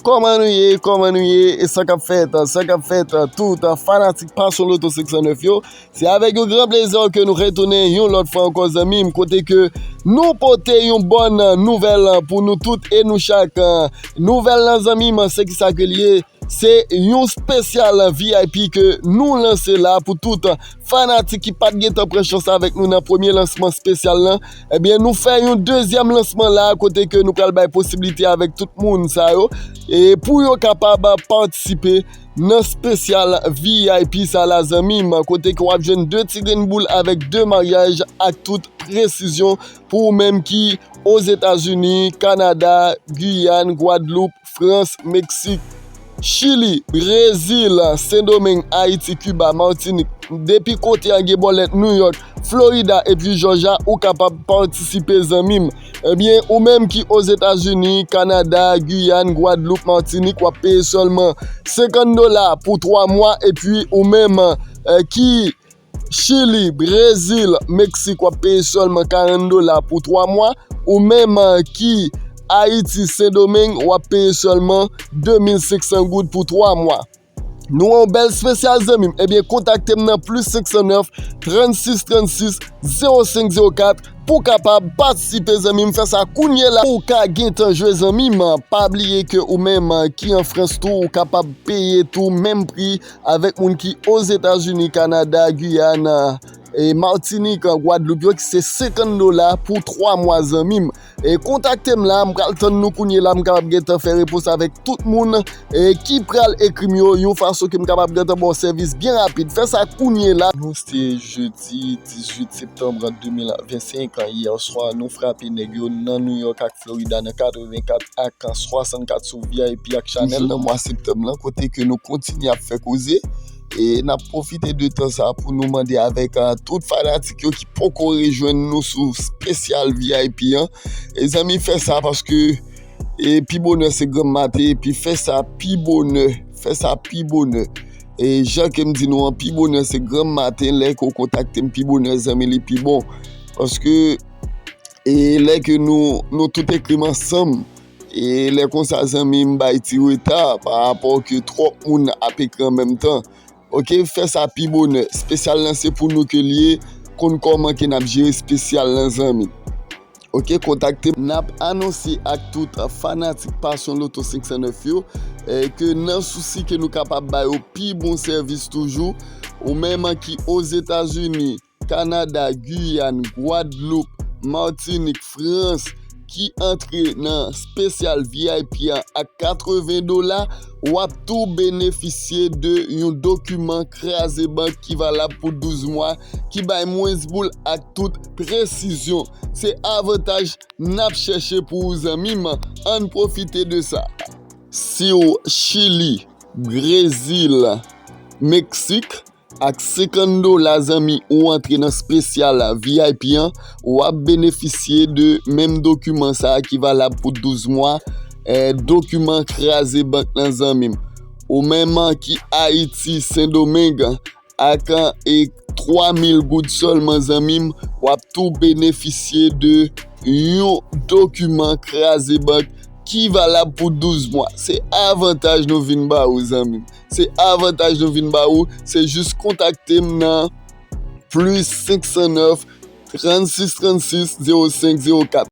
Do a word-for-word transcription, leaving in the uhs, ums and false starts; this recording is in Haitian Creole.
Kòman nou ye? Kòman nou ye? E sa k ap fèt? Sa k ap fèt? Tout fanatik Passion Lotto senk san nèf yo, se avèk yon gran plezi ke nou retounen yon lòt fwa ankò, zanmi m, kote ke nou pote yon bòn nouvèl pou nou tout e nou chak. Nouvèl lan, zanmi m, se ki sa ke l ye? Se yon espesyal V I P ke nou lanse la pou tout fanatik ki pa t gentan pran chans avèk nou nan premye lansman espesyal lan. Ebyen, nou fè yon dezyèm lansman la, kote ke nou pral bay posiblite avèk tout moun sa yo, e pou yo kapab patisipe nan espesyal V I P sa la, zanmi m, kote ke w ap jwenn de ti grenn boul avèk de maryaj ak tout presizyon pou ou menm ki Ozetazini, Kanada, Giyàn, Gwadloup, Frans, Meksik, Chili, Brezil, Sendomeng, Ayiti, Kiba, Matinik, depi kote a gen bòlèt, Nouyòk, Florida epi Jòjya, ou kapab patisipe, zanmi m. Ebyen, ou menm ki Ozetazini, Kanada, Giyàn, Gwadloup, Matinik, w ap peye sèlman senkant dola pou twa mwa, epi ou menm, eh, ki Chili, Brezil, Meksik, w ap peye sèlman karant dola pou twa mwa. Ou menm, eh, ki Ayiti, Sendomeng, w ap peye sèlman de mil senk san goud pou twa mwa. Nou wè yon bèl espesyal, zanmi m. Ebyen, kontakte m nan plis senk san nèf, trannsis trannsis, zewo senk zewo kat pou w kapab patisipe, zanmi m. Fè sa kounye la pou w ka gentan jwe, zanmi m. Pa bliye ke ou menm, eh, ki an Frans tou, ou kapab peye tou menm pri avèk moun ki Ozetazini, Kanada, Giyàn, e Matinik, Gwadloup yo, ki se senkant dola pou twa mwa, zanmi m. E kontakte m la, m pral tann nou kounye la, m kapab gentan fè repons avèk tout moun, e ki pral ekri m yo, yon fason ke m kapab gentan ba w sèvis byen rapid. Fè sa kounye la. Nou se jedi dizuit septanm de mil vennsenk, yè swa, nou frape nèg yo nan Nouyòk ak Florida nan katrevenkat ak swasannkat sou V I P ak Chanèl nan mwa septanm lan, kote ke nou kontinye ap fè koze. E n ap pwofite de tan sa pou nou mande avèk, ah, tout fanatik yo ki poko rejwenn nou sou espesyal V I P an. E zanmi, fè sa paske, e pi bonè se granm maten, epi fè sa pi bonè, fè sa pi bonè. E jan ke m di nou an, pi bonè se granm maten, lè ke w kontakte m pi bonè, zanmi, li pi bon. Paske, e lè ke nou, nou tout ekri m ansanm, e lè konsa, zanmi, m bay ti reta pa rapò ke twòp moun ap ekri an menm tan. Oke, fè sa pi bonè. Espesyal lan se pou nou ke l ye, konn kòman ke n ap jere espesyal lan, zanmi. Oke, kontakte m. N ap anonse ak tout fanatik Passion Lotto senk san nèf yo, eh, ke nan sousi ke nou kapab ba yo pi bon sèvis toujou, ou menm ki Ozetazini, Kanada, Giyàn, Gwadloup, Matinik, Frans, ki antre nan espesyal V I P an ak katreven dola, w ap tou benefisye de yon dokiman kraze bank ki valab pou douz mwa, ki bay mwens boul ak tout presizyon. Se avantaj n ap chèche pou ou, zanmi m. Ann pwofite de sa. Si w Chili, Brezil, Meksik, ak senkant dola, zanmi, ou antre nan espesyal V I P an, w ap benefisye de menm dokiman sa a ki valab pou douz mwa, eh, dokiman kraze bank lan, zanmi m. Ou menm ki Ayiti, Sendomeng, ak, eh, twa mil goud sèlman, zanmi m, w ap tou benefisye de yon dokiman kraze bank ki valab pou douz mwa. Se avantaj nou vin ba ou, zanmi m. Se avantaj nou vin ba ou. Se jis kontakte m nan plis senk san nèf, trannsis trannsis, zewo senk zewo kat.